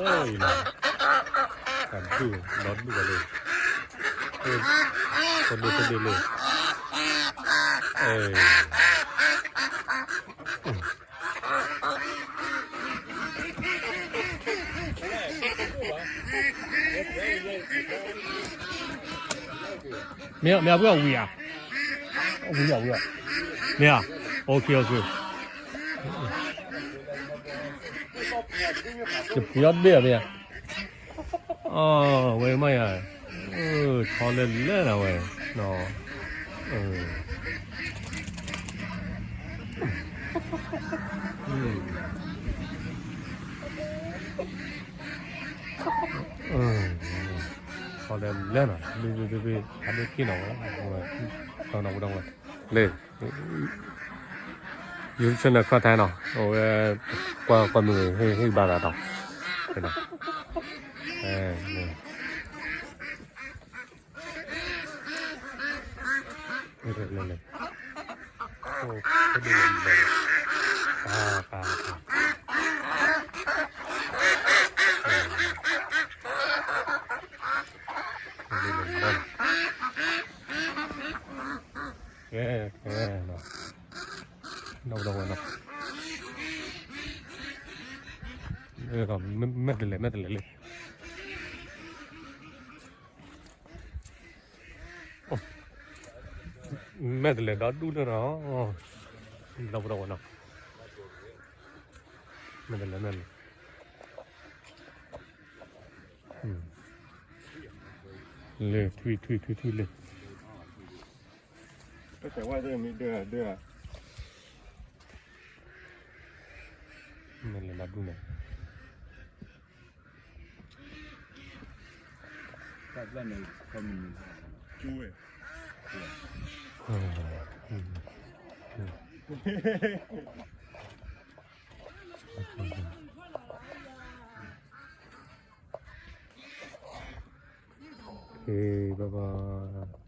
အံၤလီၤ, တၢ်ဒူၣ်, ဒီဒူၣ်ဘၣ်လံ, တဒူၣ်တဒူၣ်လံ, အဲ မ့ၢ် မ့ၢ်အဝံၣ်အဝံၣ်ဧါ, အဝံၣ်အဝံၣ်, မ့ၢ်ဧါ, အိၣ်ခ့ အိၣ်ခ့, ယဖုအီၣ်တဘ့ၣ်ဧါ မ့ၢ်ဧါ, အဝဲမ့ၢ်ဧါ, ဆီလဲၤလဲၤနၤဝဲ, ဆီလဲၤလဲၤနၤ, ဘ့ၣ်ဘ့ၣ်ဘ့ၣ်ဘ့ၣ် အဒိၣ်က့ၢ်နၤဝဲ, ဝဲ, ဒီနဝဲဒီဝဲ, လၢ YouTube channel ခီၣ်ထါနီၤ, အဝဲ ကွၢ်ကွၢ်မုာ်ဟ့ၣ်ဟ့ၣ်ဘါသးဒီး, ကဲ ကဲနီၤ, ဒီဝဲဒီဝဲနီၤ, မဲာ်တလဲၤ မဲာ်တလဲၤလံ, မဲာ်တလဲၤဒီဒူၣ်လၢနီၤ, ဒီဝဲဒီဝဲနီၤ, မဲာ်တလဲၤ မဲာ်တလဲၤ, လၢ ထွံၣ် ထွံၣ် ထွံၣ် ထွံၣ် လၢ မ့ၢ်လဲၤလီၤဒူၣ်န့ၣ်, ဘၣ်ဘၣ်